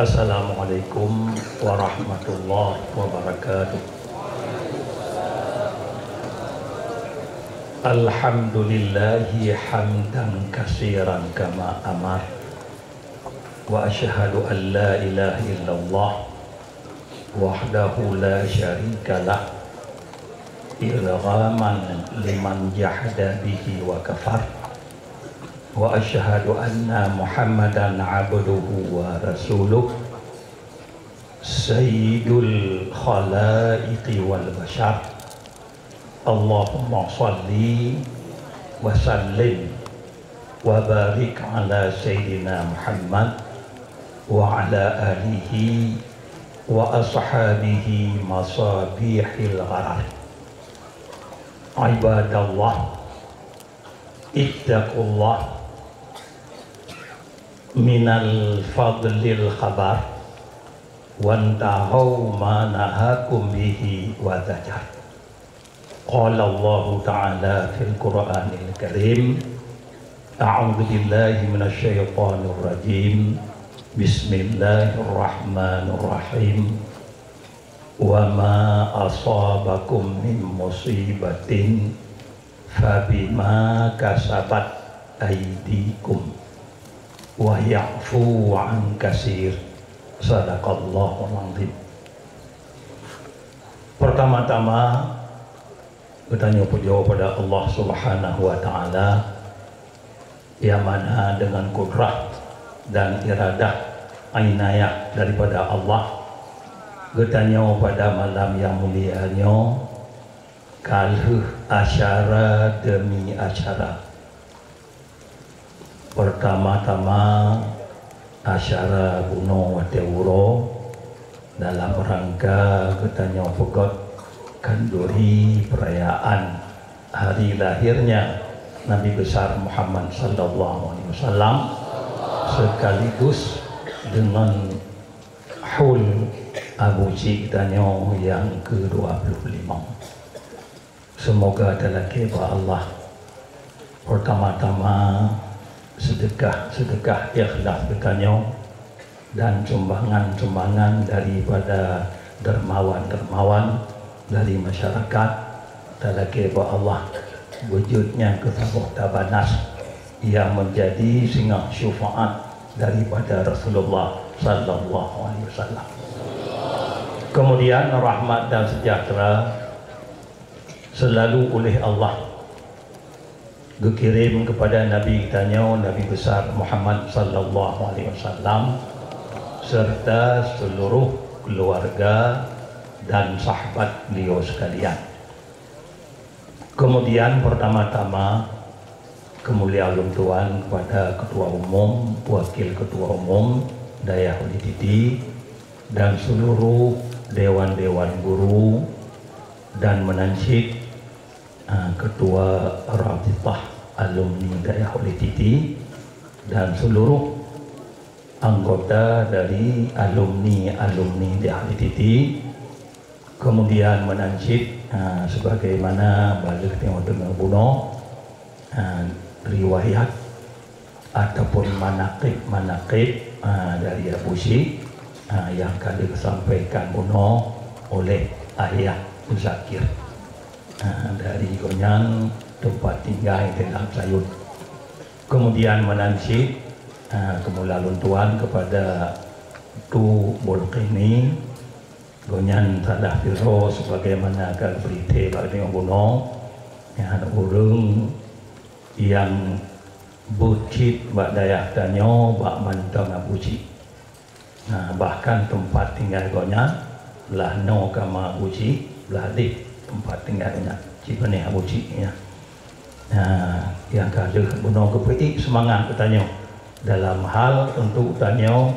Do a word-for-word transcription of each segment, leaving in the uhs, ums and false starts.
Assalamualaikum warahmatullahi wabarakatuh. Alhamdulillahi hamdan katsiran kama amar. Wa asyhadu an la ilaha illallah wahdahu la syarika lah, irghaman liman jahada bihi wa kafar. Wa asyhadu anna Muhammadan abduhu wa rasuluh, sayyidul khalaiqi wal bashar. Allahumma shalli wa sallim wa barik ala sayyidina Muhammad wa ala alihi wa ashabihi masabihil gharar. Ibadallah, ittaqullah, minal fadlil khabar, wantahau ma nahakum bihi wa zajar. Qala Allahu ta'ala fil Qur'anil Karim, a'udzu billahi minasy syaithanir rajim. Bismillahirrahmanirrahim. Wa ma asabakum min musibatin fabima kasabat aidikum wa ya'fu an kasir. Sadaqallahul azim. Pertama-tama, geutanyoe pujoe pada Allah Subhanahu wa Ta'ala, nyang mana dengan kudrah dan iradah inayah daripada Allah, geutanyoe pada malam nyang mulia nyoe ka lheueh acara demi acara. Pertama-tama, acara bunoe watée uroe dalam rangka geutanyoe peugét khanduri peurayaan hari lahirnya Nabi Besar Muhammad sallallahu alaihi wasallam, sekaligus deungon haul Abusyik tanyoe nyang keudua puluh limong. Seumoga talakée bak Allah, peurtama-tama, seudeukah-seudeukah ikhlaih geutanyoe dan sumbangan-sumbangan daripada dermawan-dermawan dari masyarakat, talakée bak Allah, beujeuet nyan keu saboh tabanas nyang meunjadi singoh syufaat daripada Rasulullah sallallahu alaihi wasallam. Kemudian rahmat dan sejahtera selalu oleh Allah geukirém keupada Nabi geutanyoe, Nabi Besar Muhammad sallallahu alaihi wasallam, serta seluruh keluarga dan sahabat beliau sekalian. Kemudian, pertama-tama, keumuliaan lôn tuan kepada Ketua Umum, Wakil Ketua Umum Dayah Holy City, dan seluruh dewan-dewan guru, dan meunan cit, ah, Ketua Rabithah Alumni Dayah Holy City, dan seluruh anggota dari alumni-alumni Dayah Holy City. Kemudian meunan cit, ah, sebagaimana bak lheueh teungoh-teungoh bunoe, ah, riwayat ataupun manaqib-manaqib, ah, dari Abusyik, ah, nyang ka disampaikan bunoe oleh Ayah Muzakir. Ah, dari gobnyan teumpat tinggai di Lam Sayot. Kemudian meunan cit, ah, keumuliaan lôn tuan kepada Tu Bulkini, gobnyan salah sidroe sebagaimana ka geupeurintah bak teungoh bunoe, nyan ureuëng nyang beuet cit bak dayah tanyoe bak mantong Abusyik. Nah, bahkan teumpat tinggai gobnyan blah noe kama Abusyik, blah deh teumpat tinggai gobnyan, cit panéh Abusyik nyan. Nah, nyang ka lheueh bunoe geupeuék seumangat geutanyoe dalam hal untuk tanyoe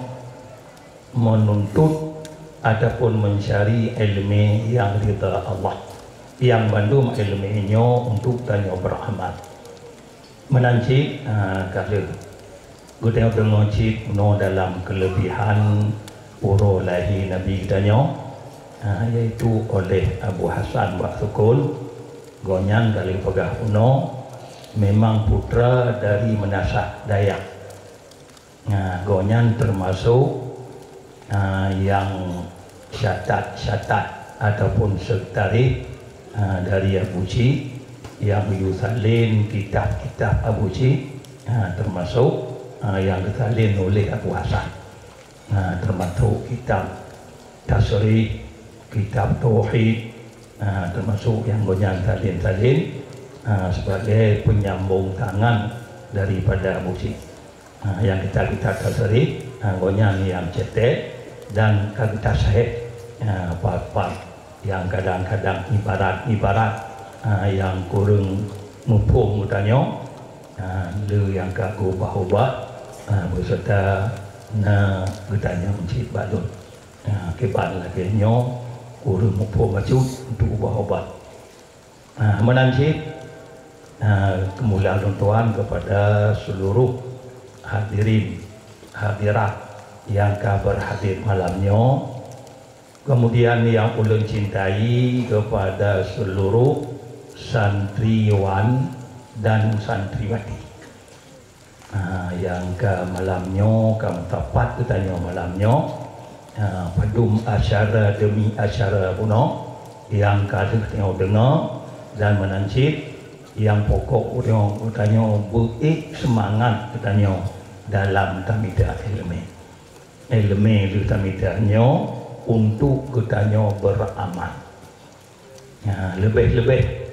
menuntut ataupun meuncari iéleumé nyang ridha Allah. Nyang bandum iéleumé nyoe untuk tanyoe beuramal. Meunan cit, ah, ka lheueh geutanyoe deungoe cit bunoe dalam keuleubihan uroe lahé Nabi geutanyoe, ah, yaitu oleh Abu Hasan Bak Sukon. Gobnyan ka lheueh peugah bunoe memang putra dari meunasah dayah. Nah, gobnyan teumasok ah, nyang syatat-syatat ataupun sekretaris, ah, dari Abu Syik, nyang geuyue salin kitab-kitab Abu Syik, ah, teumasok, ah, nyang geusalin oleh Abu Hasan. Ah, teumasok kitab tasyrih, kitab tauhid, ah, teumasok nyang gobnyan salin-salin, ah, sebagai penyambung tangan daripada Abu Syik. Ha, nyang kitab-kitab tasyrih, ha, gobnyan nyang cetek dan ka geutasyrih, ha, pat-pat nyang kadang-kadang ibarat-ibarat, ha, nyang kureueng muphom geutanyoe, ha, lé nyang ka geuubah-ubah, ha, beserta na geutanyoe cit bak lôn. Ha, kiban lagée nyoe kureueng muphom bacut untuk ubah-ubah. Nah, meunan cit, nah, keumuliaan lôn tuan kepada seluruh hadirin hadirat nyang ka berhadir malam nyoe, kemudian nyang ulôn cintai kepada seluruh santriwan dan santriwati. Ha, nyang ka malam nyoe, ka meusapat geutanyoe malam nyoe, ha, padum acara demi acara bunoe nyang ka lheueh tanyoe deungoe, dan meunan cit nyang pokok uroe geutanyoe beuék seumangat geutanyoe dalam tamita iéleumé. Iéleumé lheueh tamita nyoe untuk geutanyoe beuramal. Nyan, leubeh-leubeh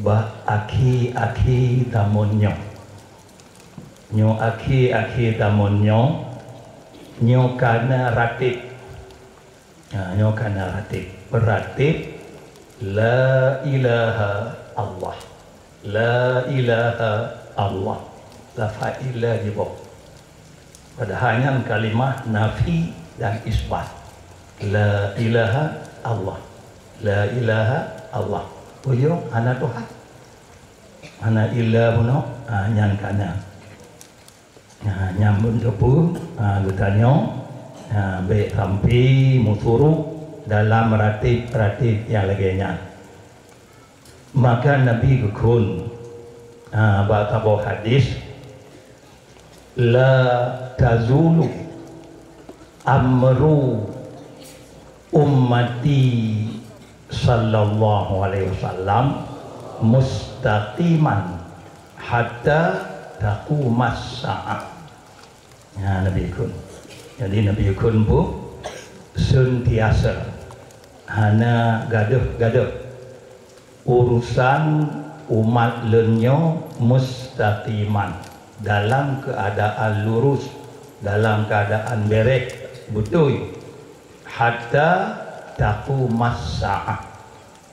bak akhé-akhé tamon nyoe. Nyoe akhé-akhé tamon nyoe, nyoe ka na rateb. Nyan, nyoe ka na rateb. Rateb la ilaha Allah. La ilaha Allah. Lafaz illa jiboh. Padahai nyan kalimah nafi dan isbat. La ilaha Allah. La ilaha Allah. Peue nyoe? Hana Tuhan. Hana illa bunoe. Ha, nyan ka na. Ha, nyan beunteupeu, ha, geutanyoe, ha, bék sampai meusurok dalam rateb-rateb nyang lagée nyan. Maka Nabi geukheun, ha, bak saboh hadis, "La tazulu amru ummati sallallahu alaihi wasallam mustaqiman hatta taqumas sa'ah." Nyan Nabi geukheun. Jadi Nabi geukheun peue? Seuntiasa hana gadôh-gadôh urusan umat lôn nyoe mustaqiman, dalam keuadaan lurus, dalam keuadaan béréh, beutôi, hatta taqumas sa'ah,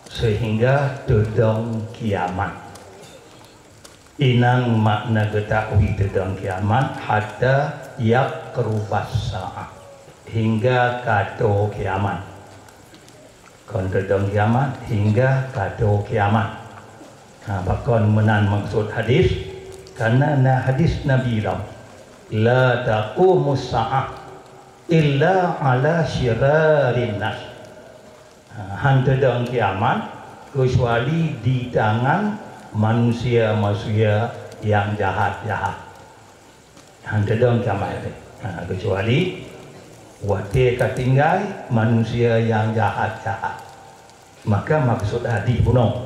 seuhingga teudong kiamat. Inong makna geutahui teudong kiamat, hatta yaqrubas sa'ah, hingga ka toe kiamat. Kon teudong kiamat, hingga ka toe kiamat. Ha, pakon meunan maksud hadis? Karena na hadis Nabi lom, "La taqumus sa'ah illa ala syirarin nas." Ha, han teudong kiamat keucuali di tangan manusia-manusia nyang jahat-jahat. Han teudong kiamat, ha, keucuali watée ka tinggai manusia nyang jahat-jahat. Maka maksud hadis bunoe,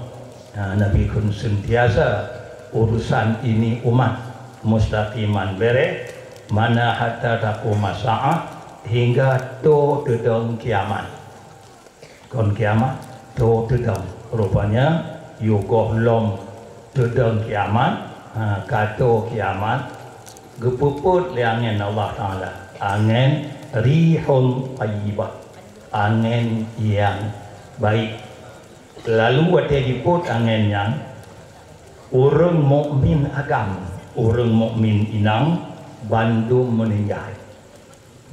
ha, Nabi kheun seuntiasa urusan ini umat mustaqiman béréh, mana hatta taqumas sa'ah, hingga toe teudong kiamat. Kon kiamat, toe teudong. Rupanya, yôh gohlom teudong kiamat, ha, ka toe kiamat, geupeupôt lé angén Allah Taala, angén rihun thayyibah, angén nyang baik. Lalu watée jipôt angén nyan, ureuëng mukmin agam, ureuëng mukmin inong bandum meuninggai.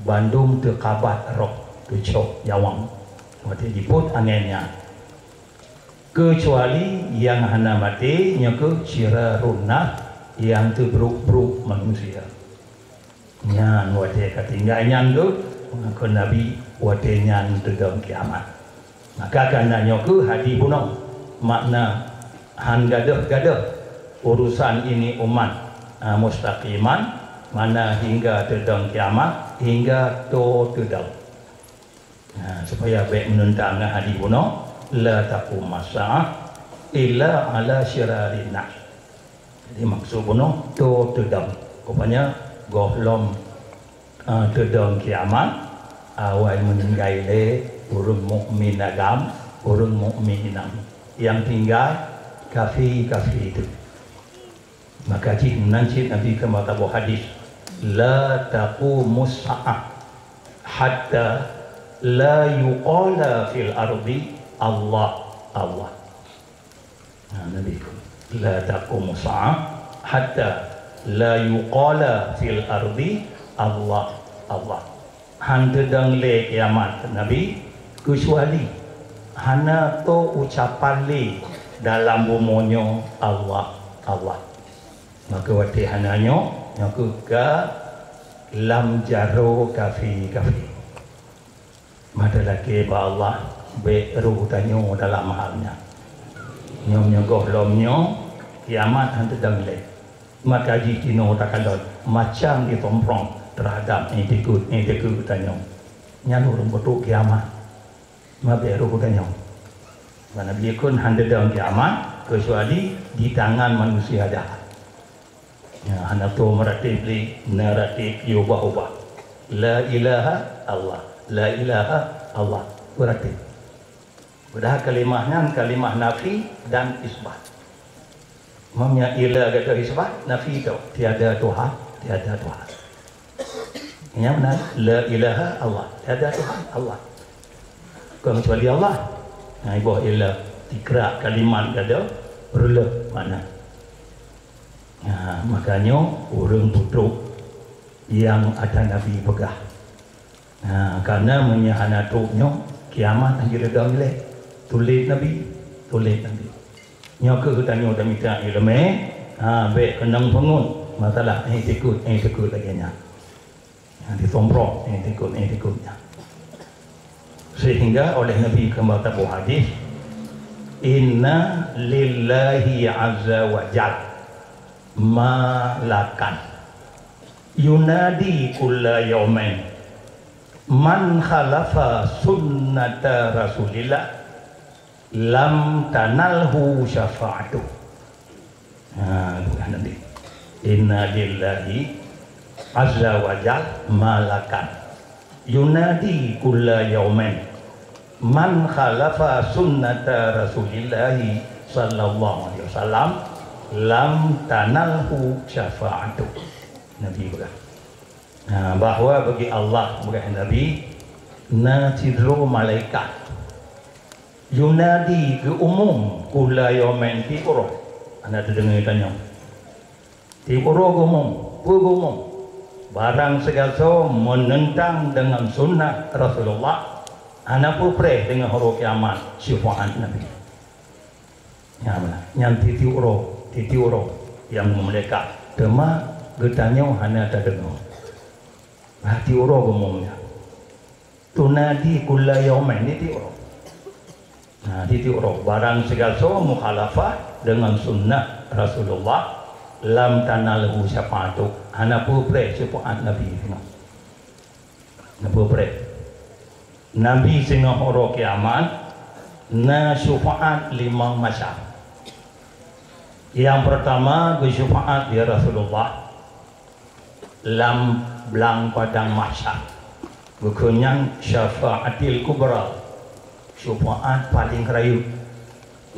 Bandum teukabat roh, teucok nyawöng watée jipôt angén nyan. Keucuali nyang hana maté, nyoe kheueh syirarun nas, nyang teubrok-brok manusia. Nyan watée ka tinggai nyan kheueh, maka Nabi watée nyan teudong kiamat. Maka kana nyoe kheueh hadis bunoe, makna han gadôh-gadôh urusan ini umat, a, mustaqiman, mana hingga teudong kiamat, hingga toe teudong. Nah, supaya bèk meunentang ngon hadis bunoe, "La taqumus sa'ah illa 'ala syirarin nas." Jadi maksud bunoe, to teudong. Rupanya gohlom, ah, teudong kiamat, awai meuninggai lé ureueng mukmin agam, ureueng mukmin inong. Nyang tinggai kafé-kafé teuh. Maka jih meunan cit Nabi ka meusaboh hadis, "La taqumus sa'ah hatta la yuqala fil ardi Allah, Allah." Nah, Nabi, "La taqumus sa'ah hatta la yuqala fil ardi Allah, Allah." Han teudong lé kiamat, Nabi, keucuali hana tô ucapan lé dalam bumoe nyoe, "Allah, Allah." Maka watèe hana nyoe, nyoe keuh ka lam jaroe kafé-kafé. Maka talakèe bak Allah, bèk roh tanyoe dalam hal nyan. Nyoe meunyoe gohlom nyoe, kiamat han teudong lé. Maka jih jinoe takalon macam jisomprong teuhadap iktikeuet-iktikeuet tanyoe. Nyan ureueng peutrok kiamat. Mabèk roh tanyoe. Maka Nabi kheun han teudong kiamat keucuali di tangan manusia jahat. Ya, hana tô meuratéb lé, neuratéb jiubah-ubah. La ilaha Allah, la ilaha Allah. Beuratéb. Padahai kalimah nyan kalimah nafi dan isbat. Meunyoe illa gata isbat, nafi teuh, tiada Tuhan, tiada Tuhan. Nyang meunan, la ilaha Allah, tiada Tuhan, Allah. Kon keucuali Allah. Nah, iboh illa tikrak kalimat gata, reuleuh makna. Nah, maka nyoe ureueng peutrok nyang ata Nabi peugah. Nah, karena meunyoe hana trok nyoe, kiamat han jeuet teudong ilèe. Tulét Nabi, tulét Nabi. Nyoe keuh geutanyoe tamita ileumèe, ha, bèk keunong peungon masalah iktikeuet-iktikeuet lagèe nyan. Ha, disomprong iktikeuet-iktikeuet nyan. Sehingga oleh Nabi ka meusaboh hadis, "Inna lillahi azza wa jal malakan yunadi kulla yaumin man khalafa sunnata Rasulillah lam tanalhu syafa'atuh." Ha, bukan nanti. "Inna lillahi azza wa jal malakan yunadi kulla yaumin man khalafa sunnata Rasulillahi sallallahu alaihi wasallam lam tanalhu syafa'atuh." Nabi peugah. Nah, bahwa bagi Allah, peugah Nabi, na sidroe malaikat yunadi geuumum kulla yaumin tiep uroe. Hana teudeungoe tanyoe. Tiep uroe geuumum, peue geuumum? Barang sigasoe meunentang deungon sunnah Rasulullah, hana peupreh deungon uroe kiamat syafaat Nabi. Nyan meunan. Nyan tiep-tiep uroe, tiep-tiep uroe nyang meumerdeka. Teuma geutanyoe hana tadeungoe. Bah, tiep uroe geuumum nyan. Tunadi kulla yaumin, tiep-tiep uroe. Nah, tiep-tiep uroe. Barang sigasoe mukhalafah deungon sunnah Rasulullah, lam tanalhu syafa'atuh. Hana peupreh syafaat Nabi singoh. Hana peupreh. Nabi singoh uroe kiamat na syafaat limong macam. Nyang peurtama geusyafaat lé Rasulullah lam blang padang mahsyar. Geukheun nyan syafaatil kubra, syafaat paleng rayeuk.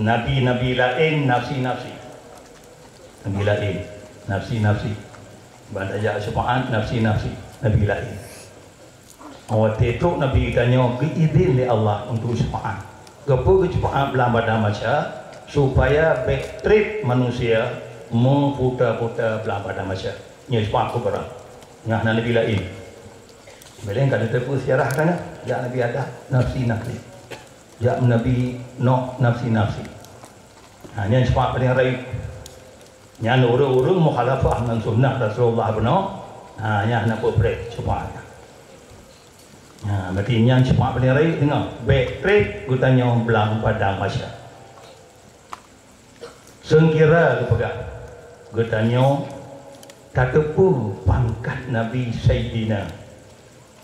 Nabi-nabi laén nafsi-nafsi. Nabi laén nafsi-nafsi. Ban tajak syafaat nafsi-nafsi. Nabi laén. Watèe trok Nabi geutanyoe geuidhin lé Allah untuk syafaat. Geupeu geusyafaat blang padang mahsyar supaya bèk trép manusia meuputa-puta blang padang mahsyar. Nyoe syafaat kubra. Nyan na Nabi laén. Beleng ka teupeue sejarah tanyoe. Jak Nabi Adam nafsi-nafsi. Jak Nabi Nuh nafsi-nafsi. Ha, nyan syafaat paleng rayeuk. Nyan ureueng-ureueng mukhalafah ngon sunnah Rasulullah bunoe, ha, nyan hana peupreh syafaat. Ha, berarti nyan syafaat paleng rayeuk teungoh. Bèk trép geutanyoe blang padang mahsyar. Seungkira geupeugah, geutanyoe tateupeue pangkat Nabi Saidina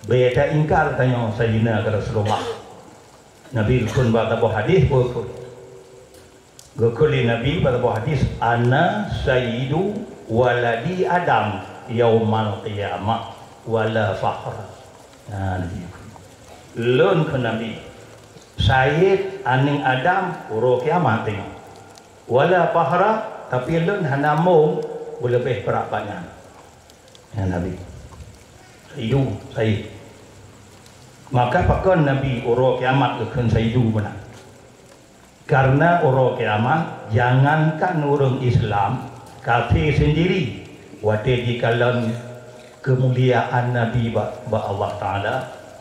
Bèk taingkar tanyoe Saidina keu Rasulullah. Nabi geukheun bak saboh hadis, geukheun. Geukheun lé Nabi bak saboh hadis, "Ana sayyidu waladi Adam yaumal qiyamah wala fakhra." Nah, Nabi geukheun. Lôn kheun Nabi, sayyid aneuk Adam uroe kiamat teungoh. Wala fakhra, tapi lôn hana mong beuleubeh brat bak nyan. Ya Nabi. Sayyidu, sayyid. Maka pakon Nabi uroe kiamat geukheun sayyidu meunan? Karena uroe kiamat, jangankan ureuëng Islam, kafé sendiri, watée jikalon keumuliaan Nabi bak, bak Allah Taala,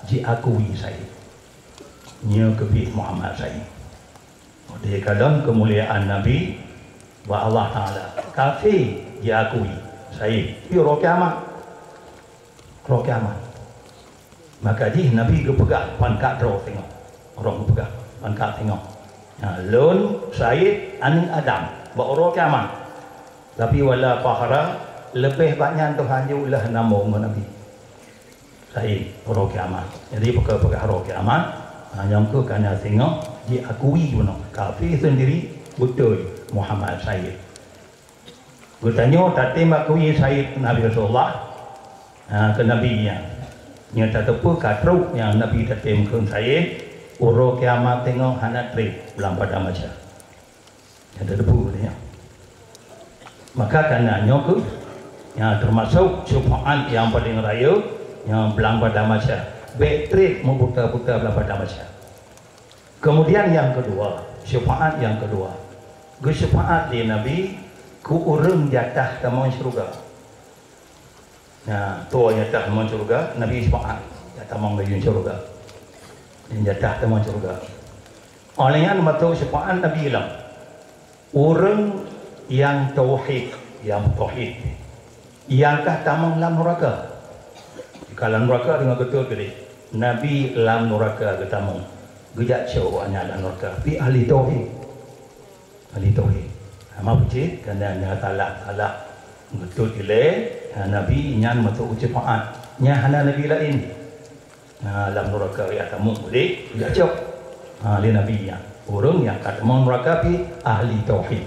jiakui sayyid. Nyoe keubiet Muhammad sayyid. Watée jikalon keumuliaan Nabi bak Allah Taala, kafé jiakui sayyid. Tapi uroe kiamat, uroe kiamat. Maka jih Nabi geupeugah pangkat droe teungoh. Ureuëng geupeugah pangkat teungoh. Nah, lôn sayyid aneuk Adam bak uroe kiamat. Tapi wala fakhra, leubeh bak nyan Tuhan jeuet lheueh na mong ngon Nabi. Sayyid uroe kiamat. Jadi peugah-peugah uroe kiamat, ha, nyang keu kana singoh jiakui bunoe. Kafé sendiri beutôi Muhammad sayyid. Geutanyoe tatem akui sayyid Nabi Rasulullah, ha, keu Nabi nyan. Nyoe tateupeue ka trok nyang Nabi tatem kheun sayyid, uroe kiamat teungoh hana treb lam padang mahsyar. Nyoe tateupeue nyoe. Maka kana nyoe keuh, nyan teumasok syeufaat nyang paleng rayeuk, nyang blang padang mahsyar. Bèk treb meubuta-buta blang padang mahsyar. Kemudian nyang keudua, syeufaat nyang keudua, geusyeufaat lé Nabi keu ureuëng jatah tamong syeuruga. Nah, toh jatah tamong syeuruga, Nabi syeufaat, jatah tamong laén syeuruga. Dan jatah tamong syeuruga. Óh lheueh nyan, meuteuk syeufaat Nabi lom. Ureuëng nyang tauhid, nyang tauhid, nyang ka tamong lam nuraka. Ka lam nuraka deungon beutôi tadi, Nabi lam nuraka geutamong. Geujak cok awaknyan lam nuraka. Pi ahli tauhid. Ahli tauhid. Nama peucit? Karena nyan salah-salah. Beutôi ilée, ha, Nabi nyan masuk syeufaat. Nyan hana Nabi laén. Ha, lam nuraka ya tamong boleh, ya cok. Ha, lé Nabi nyan. Ureuëng nyang ka tamong nuraka pi ahli tauhid.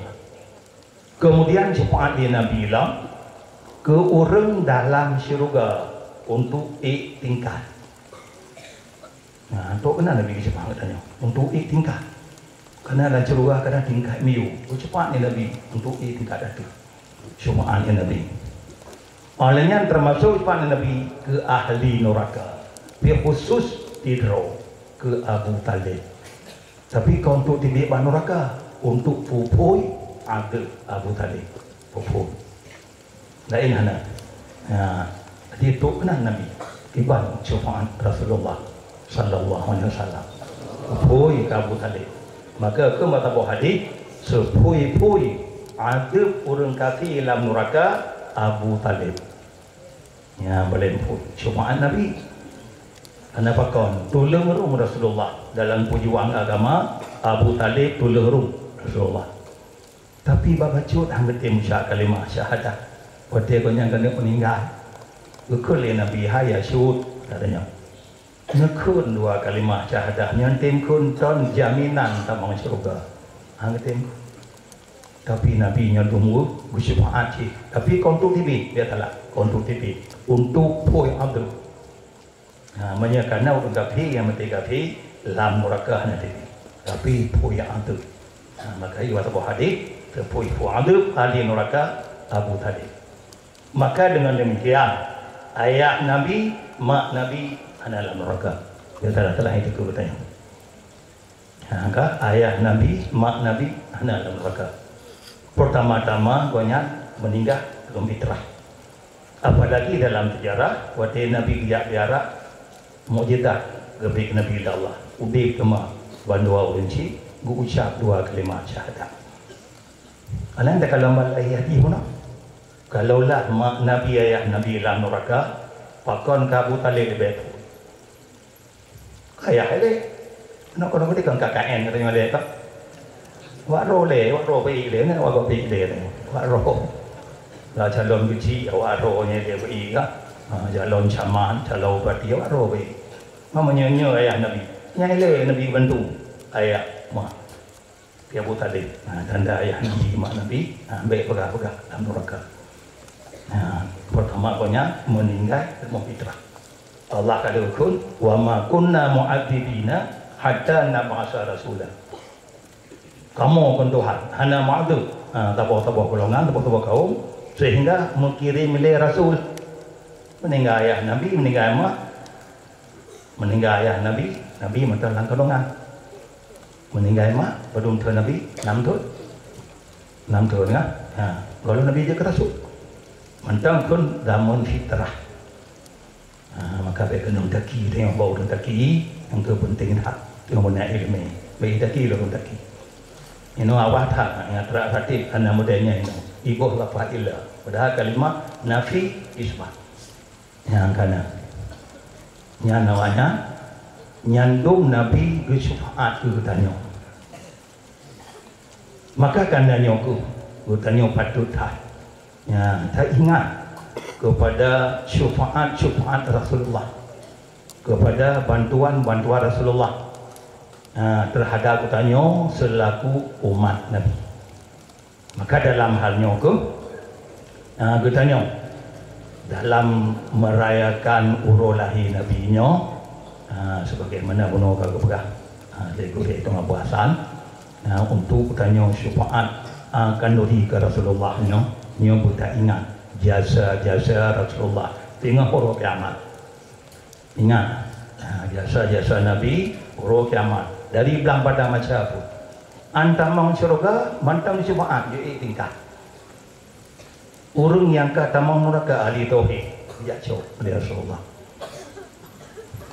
Kemudian syeufaat lé Nabi lom keu ureuëng dalam syeuruga untuk ék tingkat. Nah, untuk keunan Nabi syeufaat geutanyoe. Untuk ék tingkat. Karena lam syeuruga kadang tingkat miyueb. Syeufaat lé Nabi untuk ék tingkat ateueh. Syeufaat lé Nabi. Óh lheueh nyan teumasok syeufaat lé Nabi keu ahli nuraka. Pi khusus tidroe keu Abu Thalib. Tapi kon untuk teubiet bak nuraka, untuk peuphôi azeub Abu Thalib. Peuphôi. Laén hana. Ha, jadi trok keunan Nabi kiban syeufaat Rasulullah sallallahu alaihi wasallam. Peuphôi keu Abu Thalib. Maka keu mata boh hadis, seuphui-phui azeub ureuëng kafé lam nuraka Abu Thalib. Nyan boleh peuphôi syeufaat Nabi. Karena pakon, tuleueng rhueng Rasulullah dalam peujuang agama, Abu Thalib tuleueng rhueng Rasulullah. Tapi bak bacut han geutem ucap kalimah syahadah. Watée gobnyan keuneuk meuninggai, geukheun lé Nabi, "Hai ya syuhud," katanya. Neukheun dua kalimah syahadah nyan tem kheun ton jaminan tamong syeuruga. Han geutem. Tapi Nabi nyan dum geusyeufaat cit. Tapi kon untuk teubiet, dia salah. Kon untuk teubiet. Untuk phui azeub. Ha, meunyoe kana ureuëng kafé nyang mati kafé, lam nuraka hana teubiet. Tapi phui azeub. Ha, maka iwa saboh hadis, seuphui phui azeub ahli nuraka Abu Thalib. Maka dengan demikian, ayah Nabi, mak Nabi hana lam nuraka. Dia salah-salah itu geutanyoe. Ha, ka? Ayah Nabi, mak Nabi hana lam nuraka. Pertama-tama gobnyan meuninggai lom fitrah. Apalagi dalam sejarah, watée Nabi geujak ziarah, mukjizat geubri Nabi lé Allah. Udeb teuma bandua ureuëng cit geuucap dua kalimah syahadat. Aneuk takalon bak lahé hati pun. Kalaulah mak Nabi, ayah Nabi lam nuraka, pakon ka Abu Thalib leubeh phui? Ayah lé. Aneuk keunoe keudeh kon K K N katanya lé ka. Wak roh lé, wak roh pi lé, wak roh pi lé. Wak roh. Lah calon keuchik, wak roh nyan lé pi ka. Ha, calon camat, calon bupati, awak roh baik. Ma meunyoe nyoe ayah Nabi. Nyang ilée Nabi bantu ayah mak. Di Abu Thalib. Ha, tanda ayah Nabi, mak Nabi, ha, baik peugah-peugah dalam neraka. Ha, pertama gobnyan meninggai ilmu fitrah. Allah ka lheueh kheun, "Wa ma kunna mu'adzibina hatta nab'atsa rasula." Kamoe kon Tuhan, hana meuadeueb, ha, saboh-saboh golongan, saboh-saboh kaum, sehingga meukirém lé rasul. Meuninggai ayah Nabi, meuninggai mak, meuninggai ayah Nabi, Nabi mantong lam kandungan. Meuninggai mak, padum thon Nabi, nam thon. Nam thon, kan? Ha, gohlom Nabi jeuet keu rasul. Mantong kon damun fitrah. Ha, maka bék keuneuk taki, tengok bak ureuëng taki, nyang keu penting that, tengok beuna iéleumé. Bék taki lé ureuëng taki. Inoe awah that, nyang teurak satit, hana mudahnya inoe. Iboh lafaz illa. Padahal kalimah nafi isbat. Nyang kana. Nyan awaknyan, nyan dum Nabi geusyufaat keu geutanyoe. Maka kana nyoe keuh, geutanyoe patut that, ya, taingat kepada syafaat-syafaat Rasulullah, kepada bantuan-bantuan Rasulullah, ya, terhadap geutanyoe selaku umat Nabi. Maka dalam hal nyoe keuh, ya, geutanyoe dalam merayakan uroe lahé Nabi nyoe, ha, sebagaimana bunoe ka geupeugah, ha, lé gurée teungoh puasa, ha, untuk tanyoe syafaat, ha, khanduri keu Rasulullah nyoe, nyoe beutaingat jasa-jasa Rasulullah teungoh uroe kiamat. Ingat, ha, jasa-jasa Nabi uroe kiamat dari blang pada masa pun. An tamong syeuruga mantong syafaat jeuet tingkat. Ureuëng nyang ka tamong nuraka ahli tauhid, jak cok lé Rasulullah.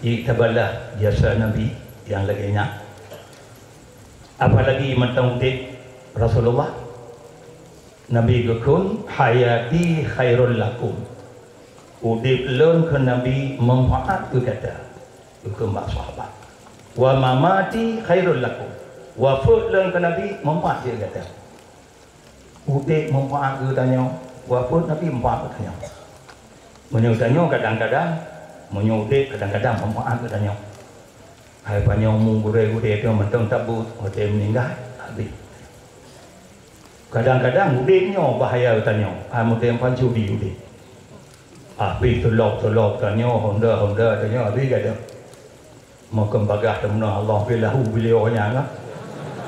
Jadi tabalah jasa Nabi nyang lagée nyan. Apalagi mantong udeb Rasulullah, Nabi geukheun, "Hayati khairul lakum." Udeb lôn keu Nabi manfaat keu gata, geukheun bak sahabat. "Wa mamati khairul lakum." Wafeuet lôn keu Nabi manfaat keu gata. Udeb manfaat keu tanyoe, wafeuet Nabi manfaat keu tanyoe. Meunyoe tanyoe kadang-kadang, meunyoe udeb kadang-kadang manfaat keu tanyoe. Hai panyang mu gurée-gurée teuh mantong tabeuet, watée meuninggai, habéh. Kadang-kadang udeb nyoe bahaya keu tanyoe, hai meuteumpan judi udeb. Habéh tulok-tulok tanyoe, honda-honda tanyoe, habéh gadôh. Meukeum bagah teumeunoe Allah beulahu beliau nyan lah.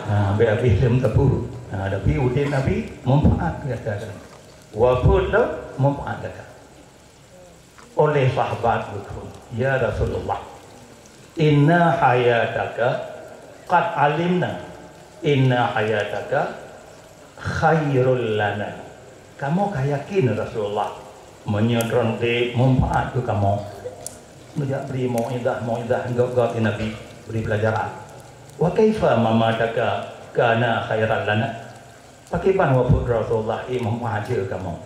Ha, habéh-habéh lom teupeu. Ha, tapi udeb Nabi manfaat gata kan. Wafeuet lom manfaat gata. Oleh sahabat geukheun, "Ya Rasulullah, inna hayataka qad alimna, inna hayataka khairul lana." Kamoe ka yakin Rasulullah, meunyoe droe udeb manfaat keu kamoe. Meujak bri mauizah, mauizah gop-gop di Nabi, bri peulajaran. "Wa kaifa mamataka kana khairan lana?" Pakriban wafeuet Rasulullah, eh, manfaat keu kamoe.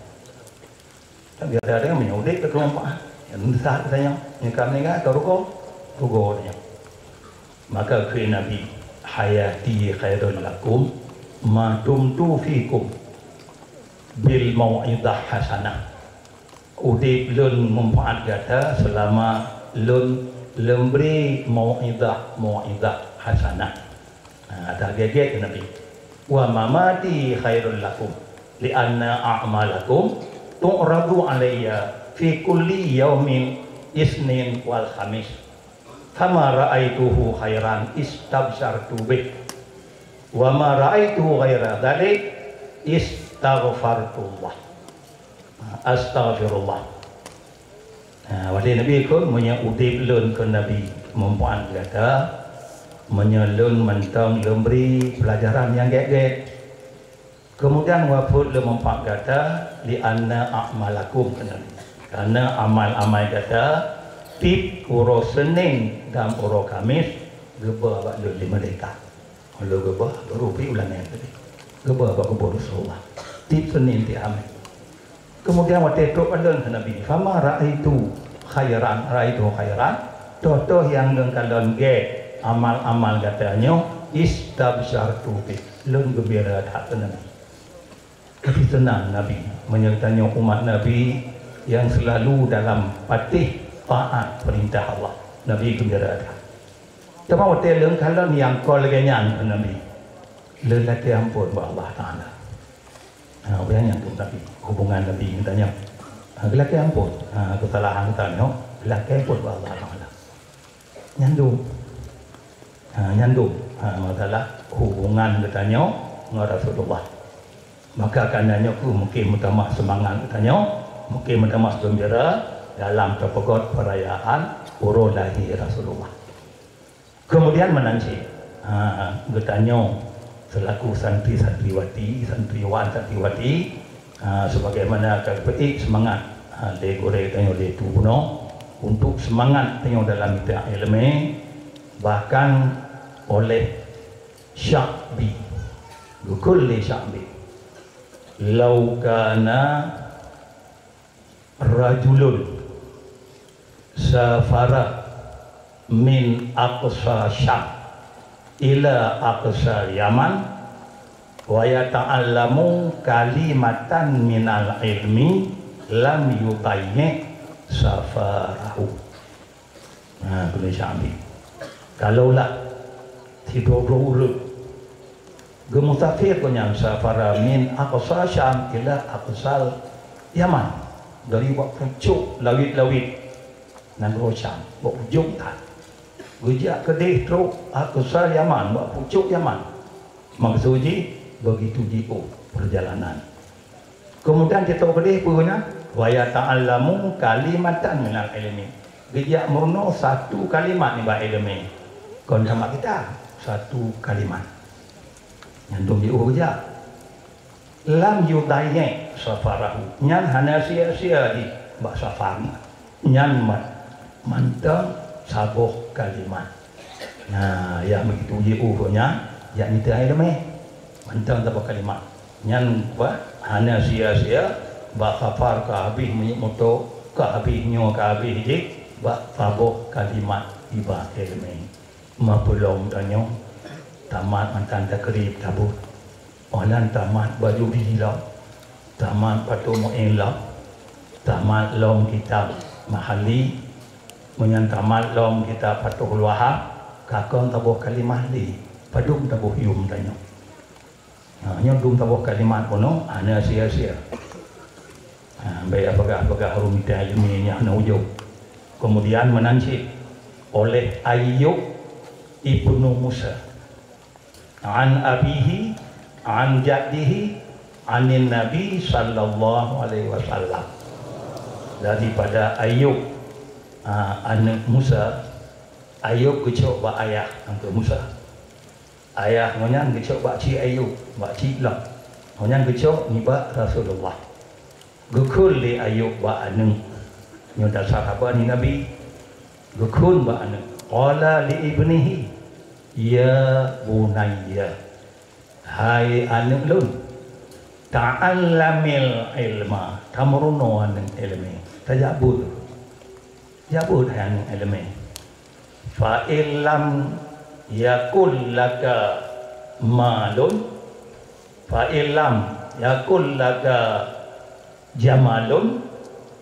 Tapi ada-ada nyang meunyoe udeb ka manfaat. Nyang meusat geutanyoe, nyang ka meuninggai ka rugoe, rugoe geutanyoe. Maka kheun Nabi, "Hayati khairul lakum ma dumtu fikum bil mau'izah hasanah." Udeb lôn manfaat gata seulama lôn lôn bri mau'izah, mau'izah hasanah. Ha, ata gét-gét keu Nabi. "Wa mamati khairul lakum, li'anna a'malakum tu'radu alayya fi kulli yaumin isnin wal khamis. Fama ra'aituhu khairan istabsyartu bih. Wa ma ra'aituhu ghaira dzalik istaghfartullah." Astaghfirullah. Ha, watée Nabi kheun, "Meunyoe udeb lôn," kheun Nabi, "manfaat gata, meunyoe lôn mantong lôn bri peulajaran nyang gét-gét. Keumudian wafeuet lôn manfaat gata, li'anna a'malakum," kheun Nabi. Karena amal-amal gata tieb uroe Senin dan uroe Kamis geuba bak lôn lé malaikat. Lôn geuba, baru pi ulama tadi. Geuba bak kubu Rasulullah. Tieb Senin, tieb Kamis. Keumudian watée trok lôn keu Nabi, "Fama ra'aitu khairan, ra'aitu khairan." Toh-toh nyang lôn kalon gét amal-amal gata nyoe, istabsyartu bih. Lôn geumbira that keu Nabi. Tapi seunang Nabi, meunyoe tanyoe umat Nabi, yang selalu dalam patuh taat perintah Allah. Nabi gembira that. Teuma watée lôn kalon nyang kon lagée nyan, Nabi, lôn lakée amphon bak Allah Taala. Ha, peue nyang tu Nabi, hubungan Nabi geutanyoe. Ha, geulakée amphon. Ha, kesalahan geutanyoe, geulakée amphon bak Allah Taala. Nyan dum. Ha, nyan dum. Ha, masalah hubungan geutanyoe ngon Rasulullah. Maka kareuna nyoe kheueh mungken meutamah seumangat geutanyoe, mungken meutamah geumbira dalam tapeugot peurayaan uroe lahé Rasulullah. Keumudian meunan cit, ha, geutanyoe seulaku santri-santriwati, santriwan, santriwati, ha, sebagaimana ka geupeuék seumangat, ha, lé gurée tanyoe lé Tu bunoe, untuk seumangat tanyoe dalam mita iéleumé, bahkan oleh Sya'bi, geukheun lé Sya'bi, "Lau kana rajulun safara min aqsa Syam ila aqsa Yaman wa yata'allamu kalimatan minal ilmi lam yudayyi' safarahu." Ha, keuneuk Sya'bi. Kalaulah sidroe-droe ureuëng geumusafir gobnyan, safara min aqsa Syam ila aqsal Yaman, dari bak pucôk lawét-lawét nanggroe Syam, bak ujong that, geujak keudeh trok aqsal Yaman, bak pucôk Yaman. Maksud jih, begitu jiôh perjalanan. Keumudian cit keudeh peue nyan, "Wa yata'allamu kalimatan minal ilmi." Geujak meurunoe satu kalimat nibak iéleumé. Kon sama kita, satu kalimat. Nyan dum jiôh geujak. "Lam yudayyi' safarahu." Nyan hana sia-sia jih bak safar nyan. Nyan mat-, mantong saboh kalimat. Nah, nyang begitu jiôh nyan, jak mita iéleumé. Mantong saboh kalimat. Nyan bah hana sia-sia, bak safar ka habéh minyeuk moto, ka habéh nyoe, ka habéh jih, bak saboh kalimat iba iéleumé. Meupeulom tanyoe, tamat mantong takrib tabeuet. Óh lheueh tamat bajuri lom, tamat patot mu'in lom, tamat lom kitab Mahalli, meunyan tamat lom kitab Fathul Wahab, ka kon saboh kalimah lé, padum saboh yum tanyoe. Ha, nyoe dum saboh kalimat bunoe hana sia-sia. Ha, bék peugah-peugah ureuëng mita iéleumé nyang hana ujong. Keumudian meunan cit oleh Ayyub ibnu Musa. An abihi, an jaddihi, anin Nabi sallallahu alaihi wasallam. Daripada Ayub, ha, aneuëk Musa, Ayub geucok bak ayah aneuëk Musa. Ayah ngon nyan geucok bak cik Ayub, bak cik lom. Ngon nyan geucok nibak Rasulullah. Geukheun lé Ayub bak aneuëk. Nyoe dasar haba ni Nabi. Geukheun bak aneuëk. Qala li ibnihi, "Ya bunayya, hai aneuëk lôn, ta'allamil ilma, tameurunoe aneuëk iéleumé, tajak beuet. Jak beuet hai aneuëk iéleumé. Fa illam yakul laka malun, fa illam yakul laka jamalun,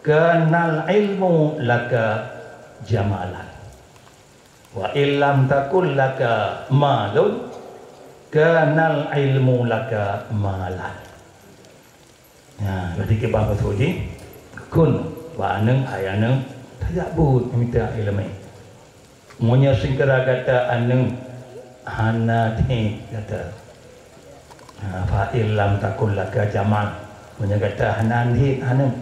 kanal ilmu laka jamalan. Wa illam takul laka malun, kanal ilmu laka malan." Nah, jadi keu bang peusu jih, kheun bak aneuëk, hai aneuëk, tajak beuet mita iéleumé. Meunyoe singkira gata aneuëk hana dhi gata, ha, fa illam takul laka jamal, meunyoe gata hana dhi aneuëk,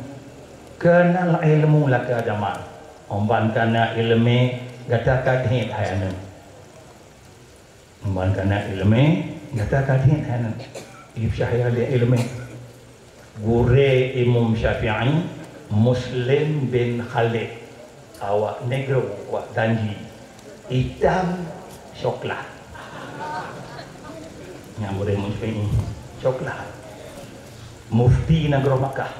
kanal ilmu laka jamal, óh ban kana iéleumé gata ka dhi hai aneuëk. Ban kana iéleumé, gata ka dhi hai aneuëk. Iéleumé. Gurée Imam Syafi'i, Muslim bin Khalid. Awak negro, awak danji. Itam coklat. Nyang gurée Imam Syafi'i, coklat. Mufti nanggroe Makkah.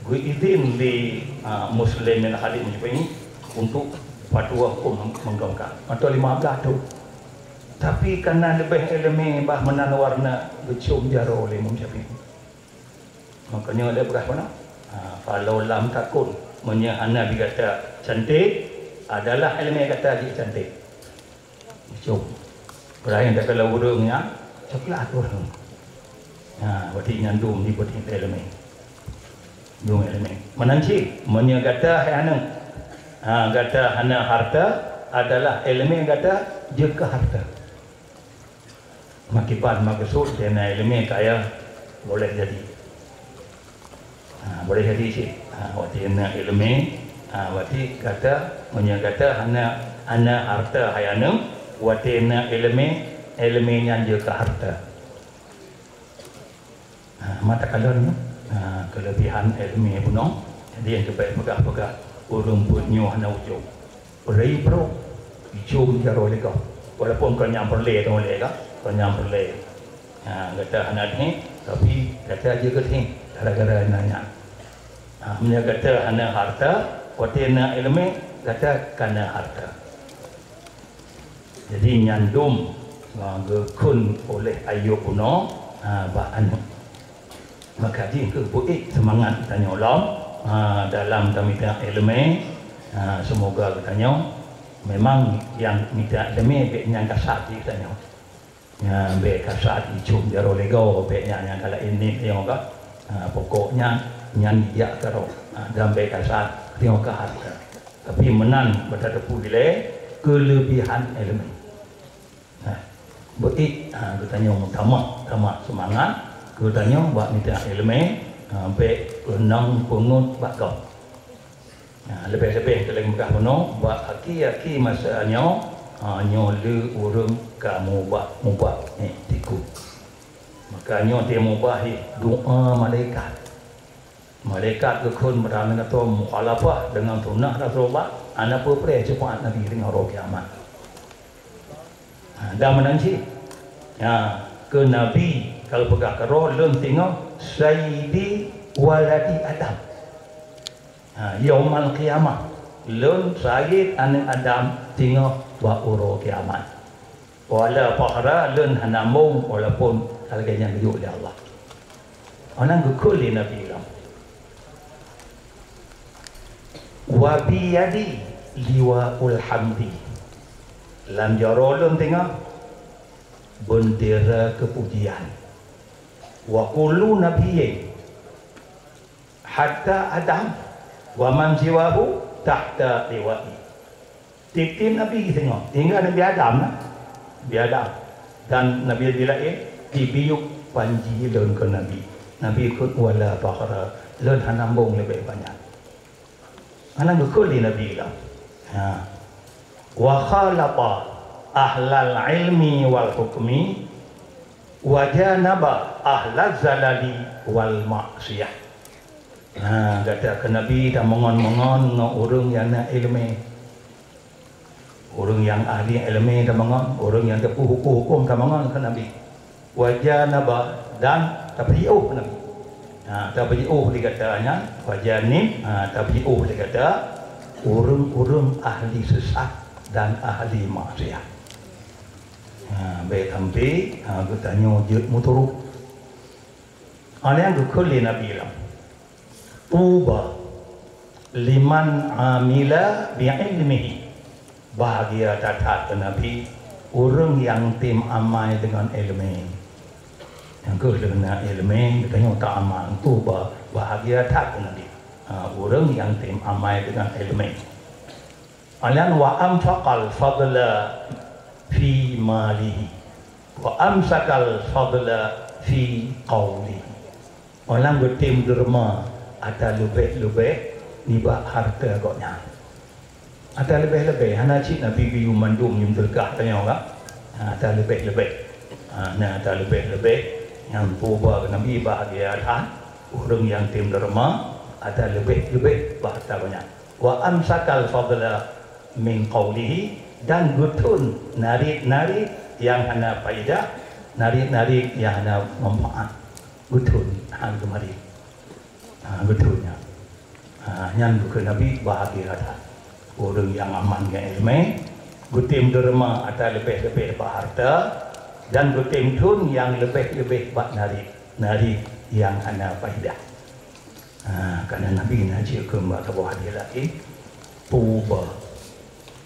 Geuidhin lé, a, Muslim bin Khalid Mujtahid untuk fatwa hukum meuganggah. Mantong lima belas tu. Tapi karena leubeh iéleumé bah meunan warna geucom jaroe lé Imam Syafi'i. Makanya dia peugah mana? Ha, falau lam takun, meunyoe hana bigata cantik, adalah iéleumé gata jeuet cantik. Icok. Ibrahim takalon ureuëng nyan coklat ureuëng. Ha, berarti nyan dum di peuting iéleumé. Dum iéleumé. Meunan cit, meunyoe gata hai aneuk, ha, gata hana hareuta, adalah iéleumé gata jeuet keu hareuta. Makiban maksud, watée na iéleumé kaya boleh jadi. Ha, boleh jadi cit. Ha, watée na iéleumé, ha, berarti gata, meunyoe gata hana, hana hareuta hai aneuk, watée na iéleumé, iéleumé nyan jeuet keu hareuta. Ha, mata kalon nyoe, ha, keulebihan iéleumé bunoe. Jadi nyang teubek peugah-peugah ureuëng buet nyoe hana ujong. Peureulee pro, icok jaroe lé gob. Walaupun kon nyang peureulée teuh lé ka, kon nyang peureulée. Ha, gata hana teuh, tapi gata jeuet keu teuh gara-gara na nyan. Ha, meunyoe gata hana hareuta, watée na iéleumé, gata ka na hareuta. Jadi nyan dum, ha, geukheun oleh Ayub bunoe, ha, bak aneuk. Maka jih keuh beuék seumangat geutanyoe lom, ha, dalam tamita iéleumé, ha, seumoga geutanyoe memang nyang mita iéleumé bék nyang kasat jih geutanyoe. Nyan bék kasat icok jaroe lé gob, bék nyan nyang ka laén nyoe ka. Ha, pokoknya nyan jak keudroe. Ha, dan bék kasat, teuka hareuta. Tapi meunan bak tateupeue dilée keulebihan iéleumé. Nah, beuék, ha, geutanyoe meutamah, tamah seumangat geutanyoe bak mita iéleumé, ha, bék keunong peungeut bak gob. Ha, leubeh-leubeh teuh lagée peugah bunoe, bak aki-aki masa nyoe, ha, nyoe le ureuëng ka mubah-mubah, eh, tiku. Maka nyoe teuh mubah, eh, doa malaikat. Malaikat geukheun meutamah atau mukhalafah deungon sunnah Rasulullah, hana peue-peue seupakat Nabi deungon uroe kiamat. Ha, dan meunan cit. Ha, keu Nabi ka lheueh peugah keudroe, lôn singoh sayyidi waladi Adam. Ha, yaumal qiyamah, lôn sayyid aneuk Adam singoh bak uroe kiamat. Wala fakhra, lôn hana embong walaupun lagée nyan geuyue lé Allah. Meunan geukheun lé Nabi lom. Wa biyadi liwaul hamdi. Lam jaroe lôn teungoh beundera keupujian. Wa kullu nabiyyin hatta Adam wa man siwahu tahta liwa'i. Tieb-tieb nabi singoh, hingga Nabi Adam lah. Nabi Adam dan nabi-nabi laén jibiyuek panji lôn keu Nabi. Nabi kheun wala fakhra, lôn hana embong leubeh banyak. Hana geukheun lé Nabi lom. Ha. Wa khalafa ahlal ilmi wal hukmi wa janaba ahlaz zalali wal maksiyah. Ha, gata keu Nabi tameungon-meungon ngon ureuëng nyang na iéleumé. Ureuëng nyang ahli iéleumé tameungon, ureuëng nyang teupeu huköm-huköm tameungon keu Nabi. Wa janaba, dan tapeujiôh keu Nabi. Ha, tapeujiôh lé gata nyan, wa janib, ha, tapeujiôh lé gata ureuëng-ureuëng ahli sesat dan ahli maksiat. Ha, bék sampai, ha, geutanyoe jeuet meuturot. Hana nyang geukheun lé Nabi lom. Tuba liman amila bi ilmihi. Bahagia that-that keu Nabi ureuëng nyang tem amai deungon iéleumé. Nyang kheueh deungon iéleumé, geutanyoe ta amal. Tuba, bahagia that keu Nabi. Ha, ureuëng nyang tem amai deungon iéleumé. Alan wa anfaqal fadla fi malihi, wa amsakal fadla fi qaulihi. Orang geutem deureuma ata leubeh-leubeh nibak hareuta gobnyan. Ata leubeh-leubeh, hana cit Nabi geuyue mandum nyang teuleukah tanyoe ka. Ha, ata leubeh-leubeh. Ha, na ata leubeh-leubeh nyang tuba Nabi bahagia that, ureuëng nyang tem deureuma ata leubeh-leubeh bak hareuta gobnyan. Wa amsakal fadla min qaulihi, dan geuthon narit-narit nyang hana faedah, narit-narit nyang hana manfaat. Geuthon, ha, geumarit. Ha, geuthon nyan. Ha, nyan geukheun Nabi bahagia that. Ureuëng nyang aman ngon iéleumé, geutem deureuma ata leubeh-leubeh bak hareuta, dan geutem thon nyang leubeh-leubeh bak narit, narit nyang hana faedah. Ha, Karena Nabi na jeuet keu meusaboh hadis laén, "Tuba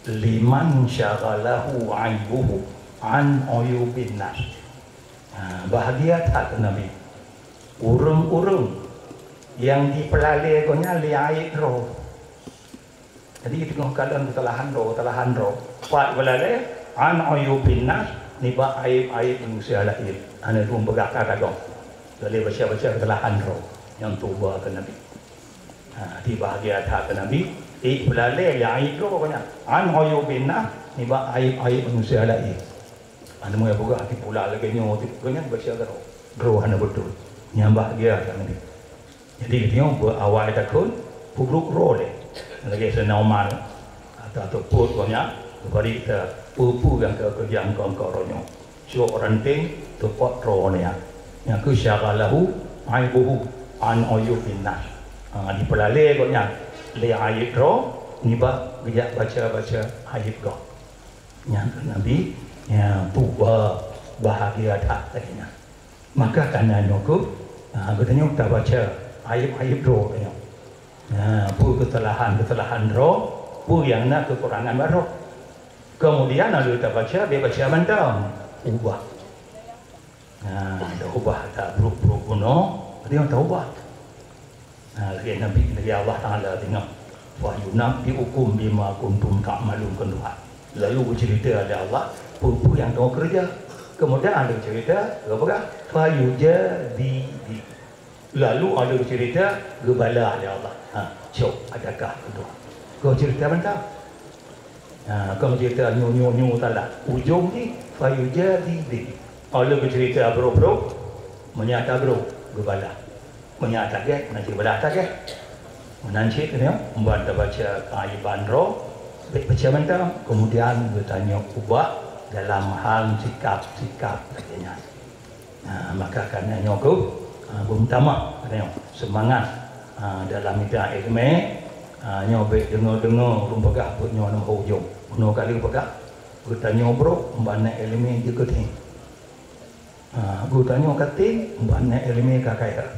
liman syaghalahu aibuhu an uyubin nas." Ha, bahagia that keu Nabi. Ureuëng-ureuëng nyang jipeulalée gobnyan lé aéb droe. Jadi teungoh kalon keusalahan droe, keusalahan droe. Pat peulalée, an uyubin nas, nibak aéb-aéb manusia laén. Hana dum peugah ka tagong. Jadi baca-baca keusalahan droe nyang tuba keu Nabi. Ha, di bahagia that keu Nabi, eh, peulalée lé aéb droe gobnyan. An uyubin nas, nibak aéb-aéb manusia laén. Aneuk muda peugah, "Ti pula lagée nyoe, ti pula nyan baca keudroe. Droe hana beutôi." Nyan bahagia that Nabi. Jadi, geutanyoe beuawai takheun, peubrok droe lé. Lagée Saidina Umar, ata teupot gobnyan, geubri teupeue-peue nyang ka keureuja keu-keu droe nyoe. Cok ranting, teupot droe nyan. Nyang keu syaghalahu aibuhu an uyubin nas. Ha, dipeulalée gobnyan lé aéb droe, nibak geujak baca-baca aéb gob. Nyan keuh Nabi, ya, tuba, bahagia that lagée nyan. Maka kana nyoe keuh, ha, geutanyoe tabaca aéb-aéb droe tanyoe. Ha, peue keusalahan-keusalahan droe, peue nyang na keukurangan bak droe. Keumudian, lheueh tabaca, bék baca mantong, ubah. Ha, taubah, tabrok-brok bunoe, geutanyoe taubah. Ha, lagée Nabi, lagée Allah Taala deungoe, "Fa yunabbi'ukum bima kuntum ta'malun," kheun Tuhan. Lalu geuceurita lé Allah peue-peue nyang tanyoe keureuja. Keumudian geuceurita, geupeugah, "Fa yujazi bi." Lalu geuceurita, geubala lé Allah. Ha, cok, adakah kheun Tuhan. Geuceurita mantong. Ha, kon cerita nyoe-nyoe-nyoe salah. Ujong jih, "Fa yujazi bi." Óh lheueh geuceurita brok-brok, meunyo tabrok, geubala. Meunyo tagét, na cit bala tagét. Meunan cit nyoe, ban tabaca keaiban droe, bék baca mantong. Keumudian geutanyoe ubah dalam hal sikap-sikap lagée nyan. Ha, maka kana nyoe keuh, ha, beumeutamah kana nyoe seumangat, ha, dalam mita iéleumé, ha, nyoe bék deungoe-deungoe ureuëng peugah buet nyoe na meuho ujong. Bunoe kali peugah, geutanyoe brok, ban na iéleumé jeuet keu tem. Ha, geutanyoe ka tem, ban na iéleumé ka kaya.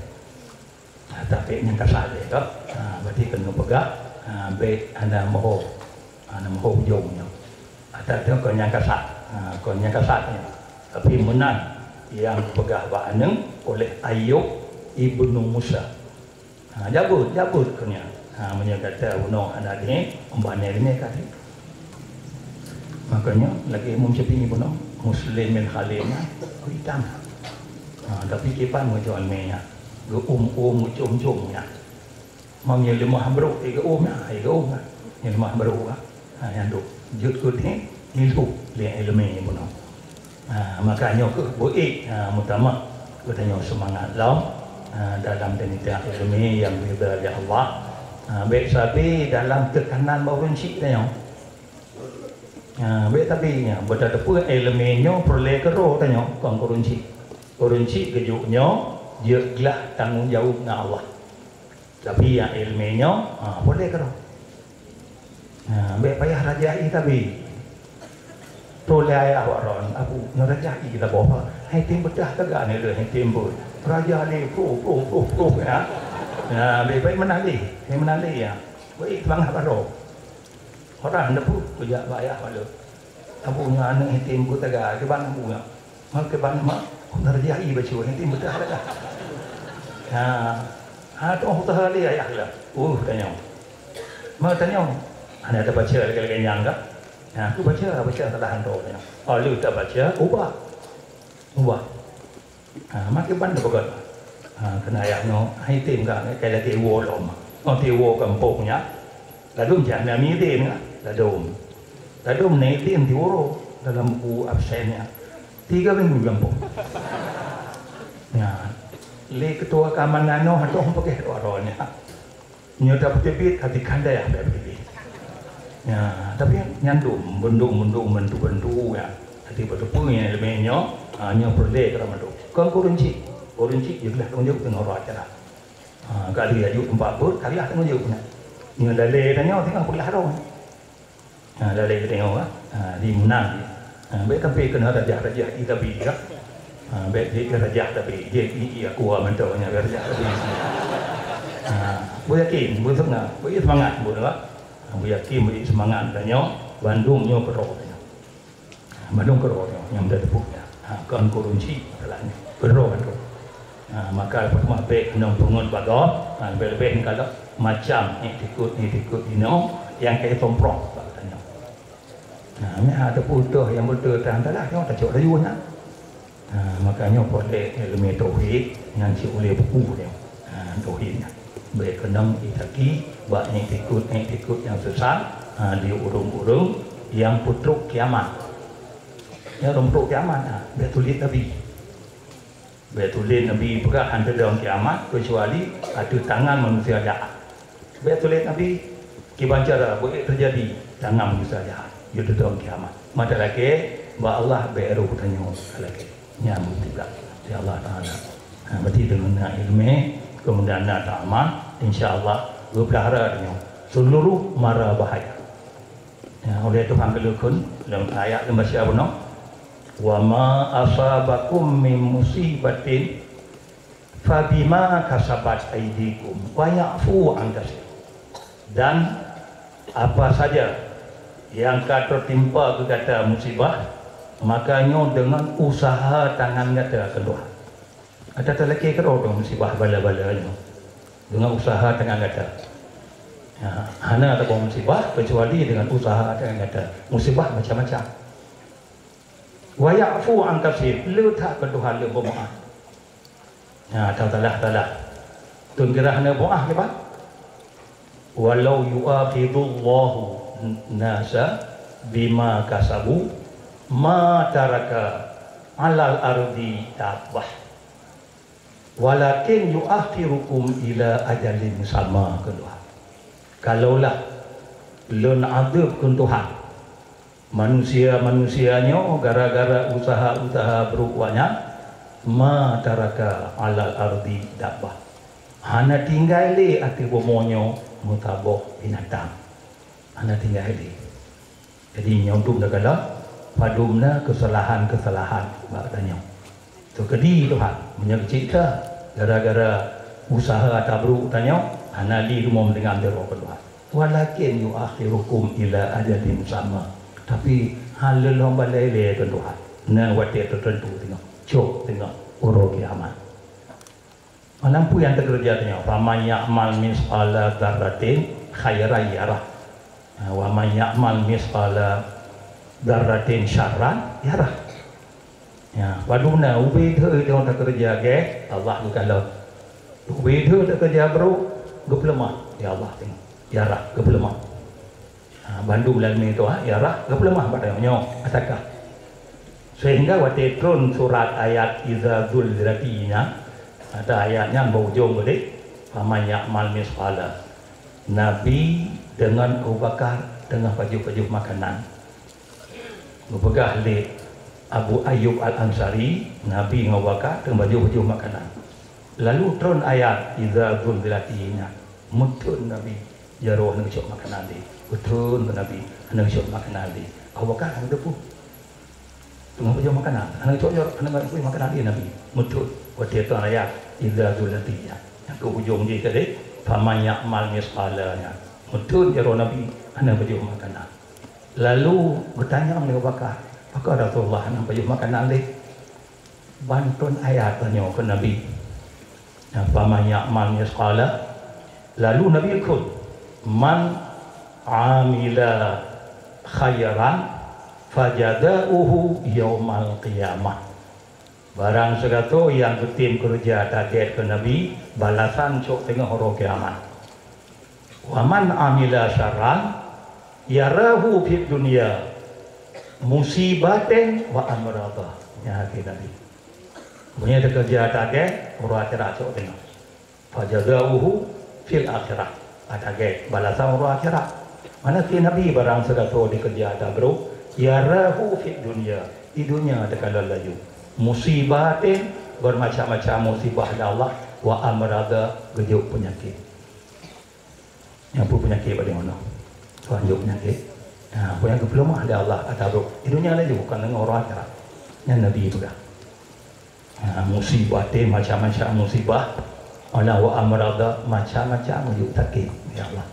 Ha, tapi nyang kasat lé ka. Ha, berarti keuneuk peugah, ha, bék hana meuho, hana meuho ujong nyoe. Atau tu kon nyang kasat. Ha, kon nyang kasat nyoe. Tapi meunan nyang peugah bak aneuk oleh Ayub ibnu Musa. Ha, jabeuet, jabeuet keu nyan. Ha, meunyoe gata bunoe hana lé, umbak nyan lé ka lé. Makanya lagée Imam Syafi'i bunoe, Muslim bin Khalil nyan, hitam. Ha, tapi kiban meucom mé nyan. Geu-um-um, geucom-com nyan. Meunyoe leumah brok, eh, geu-um nyan, eh, geu-um nyan. Nyoe leumah brok, ha. Ha, nyan tu. Jeuet keu tem, ilhu lé iéleumé bunoe. Ha, maka nyoe keuh beuék, ha, meutamah geutanyoe seumangat lom, ha, dalam teunita iéleumé nyang geubri lé Allah. Ha, bék sabe dalam teukanan bak ureuëng chik tanyoe. Ha, bék sabe nyan, beutateupeue iéleumé nyoe peureulée keudroe tanyoe, kon keu ureuëng chik. Ureuëng chik geujok nyoe jeuet glah tanggong jaweueb ngon Allah. Tapi nyang iéleumé nyoe, ha, peureulée keudroe. Ha, bék payah raja i tabi. Tuléh ayah bak droen, "Abu, nyoe raja i taboh, hai tem beudah taga nyoe lé, hai tem beuet. Raja lé, pruh, pruh, pruh, pruh, ya." Ya, bék, bék meunan lé, bék meunan lé, ya. Bék seumangat baroe. Orang neupeuh kujak bak ayah bak lôn. Abu, nyoe aneuk hai tem beuet taga, kiban abu nyoe. Maka ban mak, "Oh, na raja i bacut, hai tem beudah dah." Ha. Ha, tu oh, usaha lé ayah lah. Oh, tanyoe. Maka tanyoe, hana tabaca lagée-lagée nyan kah? Ha, tu baca, baca salah hantom tanyoe. Oh, lheueh tabaca, ubah. Ubah. Ha, maka ban tapeugah. Ha, keunan ayah nyoe, hai tem kah, kai lagée woe lom. Oh, ti woe gampông nyan. Ladôm jih na mirin nyan, ladôm. Ladôm na mirin di uroe dalam buku absen nyan. Tiga minggu gampông. Nyan. Lé ketua keamanan nyoe, adoh, peugah dua droe nyan. Nyoe tapeuteubiet, hati khandai hana tapeuteubiet. Nyan, tapi nyan dum, bendung-bendung, bantu-bantu, ya. Hati beuteupeue nyan leumé nyoe, ha, nyoe peureulée keu mandum. Kon keu ureuëng chik, ureuëng chik jeuet glah tanggong jaweueb teungoh rot acara. Ha, ka lheueh aju teumpat beuet, ka lheueh tanggong jaweueb nyan. Nyoe lalée tanyoe teungoh peugah droe. Ha, lalée geutanyoe, ha, di meunan. Ha, bék sampai keunoe rajah-rajah i tabi, ya. Ha, bék di rajah tabi, di i, i aku mantong nyan rajah tabi. Ha, Beuyakin, beuseumangat, beu seumangat, beu, beuyakin, beu seumangat tanyoe, bandum nyoe keudroe tanyoe. Bandum keudroe nyoe nyang teupeue nyan. Ha, kon kurunci masalah nyoe. Keudroe bandum. Ha, maka leupah teuma bèk keunong peungeut bak gob, ha, leubeh-leubeh kalon macam iktikeuet-iktikeuet inoe nyang ka jipeumprong bak geutanyoe. Ha, nyan teupeue toh nyang beutôi teuh, teulah nyoe tacok laju nyan. Ha, maka nyoe peureulèe ileumèe tauhid nyan cit ulèe buku nyoe. Ha, tauhid nyan. Bèk keunong itaki bak iktikeuet-iktikeuet nyang sesat, ha, di ureueng-ureueng nyang peutrok kiamat. Nyang ureueng peutrok kiamat, ha, bèk tuléh Nabi. Bèk tuléh Nabi peugah hana teudong kiamat keucuali ateueh tangan manusia jahat. Bèk tuléh Nabi kiban cara beuék teujadi tangan manusia jahat, jeuet teudong kiamat. Mata lakèe bak Allah, bèk roh tanyoe ka lakèe. Nyan meutuga di Allah Taala. Ha, berarti deungon na ileumèe, kemudian na amal, insya Allah geupeulahara tanyoe seuluruh mara bahaya. Ya, oleh Tuhan geulakèe lam ayat lom baca bunoe, "Wa ma asabakum min musibatin fabima kasabat aidikum wa ya'fu an katsir." Dan apa saja yang ka teutimpa keu gata musibah, maka nyoe deungon useuha tangan gata keu Tuhan. Gata talakèe keudroe musibah bala-bala nyoe deungon useuha tangan gata. Ha, hana saboh musibah keucuali deungon useuha tangan gata. Musibah macam-macam. Wa ya'fu an katsir, le that keu Tuhan le beumeu'ah. Nah, tatalah-talah. Teuntèe hana meu'ah kiban? "Walau yu'akhidullahu nasa bima kasabu, ma taraka 'alal ardi dabbah. Walakin yu'akhirukum ila ajalin musamma," kheun Tuhan. Kalaulah Lôn adeueb kheun Tuhan manusia-manusia nyoe gara-gara useuha-useuha brôk awaknyan, "ma taraka 'alal ardi dabbah." Hana tinggai lé ateueh bumoe nyoe meusaboh binatang. Hana tinggai lé. Jadi, nyoe dum takalon, padum na keusalahan-keusalahan bak tanyoe. Teukeudi Tuhan, meunyoe cit that, gara-gara useuha ata brôk tanyoe, hana lé rumoh meundeungan jaroe keu Tuhan. "Walakin yu'akhirukum ila ajalin musamma." Tapi, hana lôn balèe lé keu Tuhan. Na watèe teuteuntu teungoh, cok teungoh uroe kiamat. Meunan peue nyang teukeureuja tanyoe, "Faman ya'mal mitsqala dzarratin khairan yarah, wa man ya'mal mitsqala dzarratin syarran yarah." Ya, padum na ubé thee nyang takeureuja gèt, Allah geukalon. Ubé thee takeureuja brôk, geupeuleumah, ya Allah, ya Rab, geupeuleumah. Ha, bandum lam dunia tu, ha, ya Rab, geupeuleumah bak tanyoe nyoe, atakan. Sehingga watèe tron surat ayat "Idza zulzilatil" nyan, ata ayat nyan bak ujong beudeh, "Faman ya'mal mitsqala." Nabi deungon Abu Bakar teungoh pajoh-pajoh makanan. Geupeugah lé Abu Ayyub Al-Ansari, Nabi ngon Abu Bakar teungoh pajoh-pajoh makanan. Lalu tron ayat "Idza zulzilatil" nyan. Meuteun Nabi jaroe hana geucok makanan lé. Meuteun Nabi hana geucok makanan lé. Abu Bakar hana geuteupeue. Teungoh pajoh makanan, hana geucok jaroe, hana geucok makanan lé Nabi. Meuteun. Watèe tron ayat "Idza zulzilatil" nyan. Nyang keu ujong jih tadi, "Faman ya'mal mitsqala" nyan. Meuteun jaroe Nabi hana pajoh makanan. Lalu geutanyong lé Abu Bakar, "Pakon Rasulullah hana pajoh makanan lé?" Ban tron ayat tanyoe keu Nabi. "Faman ya'mal mitsqala," lalu Nabi kheun, "Man 'amila khairan fajaza'uhu yaumal qiyamah." Barang sigasoe nyang geutem keureuja ata gèt keu Nabi, balasan cok teungoh uroe kiamat. "Wa man 'amila syarran yarahu fid dunya musibatan wa amrada." Nyan kheun Nabi. Meunyoe takeureuja ata gèt, uroe akhirat cok teungoh. "Fajaza'uhu fil akhirah." Ata gèt, balasan uroe akhirat. Meunan kheun Nabi, barang sigasoe dikeureuja ata brôk, "yarahu fid dunya," di dunia takalon laju. "Musibatan," beumacam-macam musibah lé Allah, "wa amrada," geujok peunyakét. Nyang peue peunyakét bak droeneuh? Tuhan jok peunyakét. Ha, peue nyang geupeuleumah lé Allah ata brôk. Di dunia laju, kon deungon uroe akhirat. Nyan Nabi peugah. Ha, musibah teuh macam-macam musibah. Ana wa amrada, macam-macam ujuk sakét, ya Allah.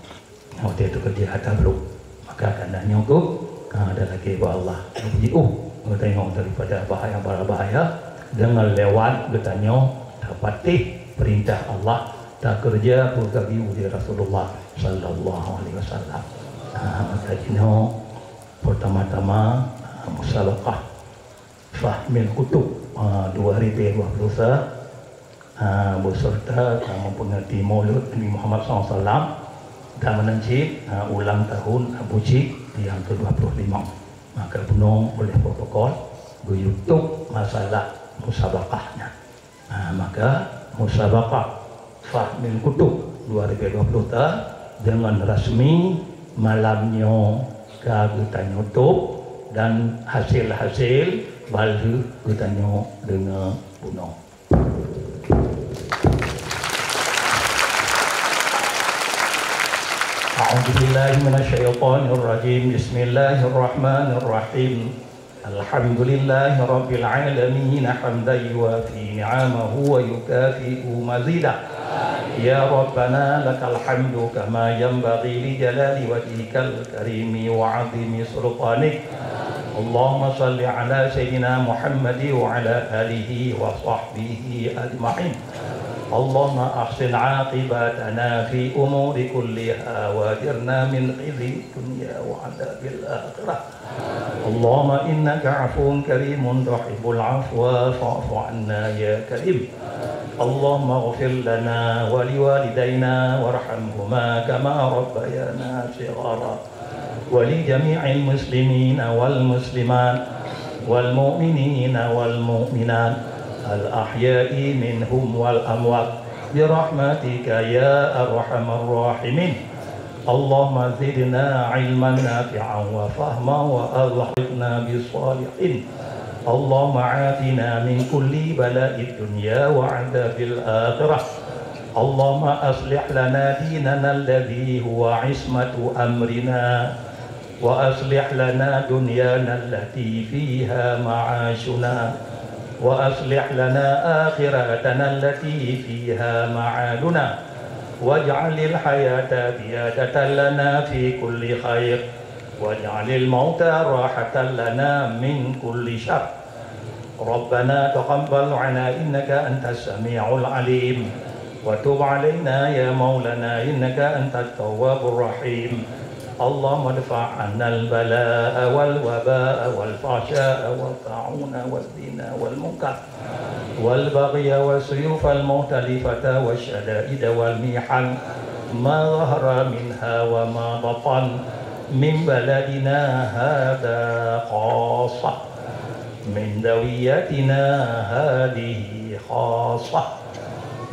Watèe teukeujah ata brôk. Maka karena nyoe keuh, ha, dan lagèe bak Allah. Nyoe jiôh geutanyoe daripada bahaya, bara bahaya, deungon lewat geutanyoe tapatéh peurintah Allah, takeureuja peue geuyue lé Rasulullah sallallahu alaihi wasallam. Ha, maka jinoe, peurtama-tama, ha, musabaqah Fahmil Kutub, ha, dua ribu dua puluh satu, ha, beserta, ha, memperingati Maulud Nabi Muhammad sallallahu alaihi wasallam dan meunan cit, ha, ulang tahun Abu Cik yang kedua puluh lima. Maka bunoe oleh protokol geuyue tôp masalah musabaqah nyan. Ha, maka musabaqah Fahmil Kutub dua ribu dua puluh ta deungon rasmi malam nyoe ka geutanyoe tôp dan hasil-hasil ban lheueh geutanyoe deungoe bunoe. أعوذ بالله من الشيطان الرجيم. بسم الله الرحمن الرحيم. الحمد لله رب العالمين، حمدا يوافي نعمه ويكافئ مزيده. يا ربنا لك الحمد كما ينبغي لجلال وجهك الكريم وعظيم سلطانك. اللهم صل على سيدنا محمد وعلى آله وصحبه أجمعين. اللهم أحسن عاقبتنا في أمور كلها وأجرنا من خزي الدنيا وعذاب الآخرة. اللهم إنك عفو كريم تحب العفو فاعف عنا يا كريم. اللهم اغفر لنا ولوالدينا وارحمهما كما ربيانا صغارا. ولجميع المسلمين والمسلمات والمؤمنين والمؤمنات الأحياء منهم والأموات برحمتك يا أرحم الراحمين. اللهم زدنا علما نافعا وفهما وألحقنا بالصالحين. اللهم عافنا من كل بلاء الدنيا وعذاب الآخرة. اللهم أصلح لنا ديننا الذي هو عصمة أمرنا، وأصلح لنا دنيانا التي فيها معاشنا، وأصلح لنا آخرتنا التي فيها معادنا، واجعل الحياة زيادة لنا في كل خير، واجعل الموت راحة لنا من كل شر. ربنا تقبل منا إنك أنت السميع العليم، وتب علينا يا مولانا إنك أنت التواب الرحيم. اللهم ادفع عنا البلاء والوباء والفحشاء والطاعون والزنا والمنكر والبغي والسيوف المختلفة والشدائد والمحن ما ظهر منها وما بطن من بلدنا هذا خاصة، من ذويتنا هذه خاصة،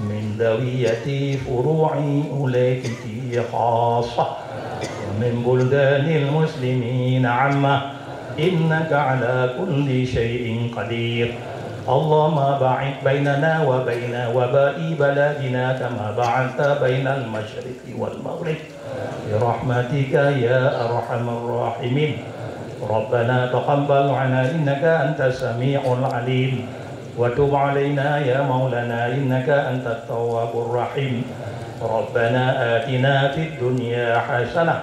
من ذوية فروع أولئك خاصة، ومن بلدان المسلمين عامة، إنك على كل شيء قدير. اللهم باعد بيننا وبين وباء بلادنا كما باعدت بين المشرق والمغرب برحمتك يا أرحم الراحمين. ربنا تقبل منا إنك أنت السميع العليم، وتب علينا يا مولانا إنك أنت التواب الرحيم. ربنا آتنا في الدنيا حسنة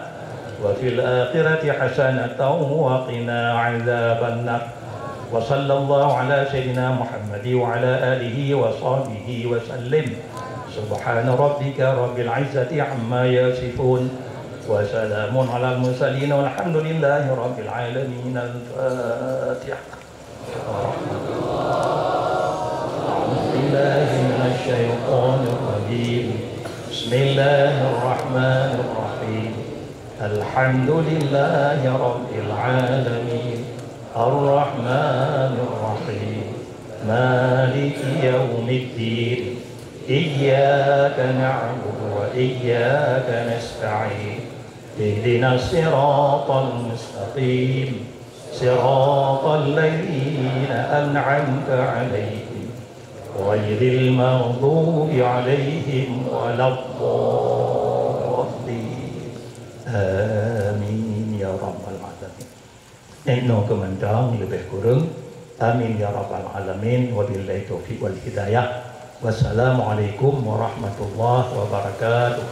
وفي الآخرة حسنة وقنا عذاب النار. وصلى الله على سيدنا محمد وعلى آله وصحبه وسلم. سبحان ربك رب العزة عما يصفون، وسلام على المرسلين، والحمد لله رب العالمين. الفاتحة. أعوذ بالله من الشيطان الرجيم. بسم الله الرحمن الرحيم. الحمد لله رب العالمين. الرحمن الرحيم. مالك يوم الدين. إياك نعبد وإياك نستعين. اهدنا الصراط المستقيم. صراط الذين أنعمت عليهم غير المغضوب عليهم ولا الضالين. آمين يا رب العالمين. Nyoe keuh mantong leubeh kureueng. Amin ya rabbal alamin. Wabillahi taufiq wal hidayah. Wassalamualaikum warahmatullahi wabarakatuh.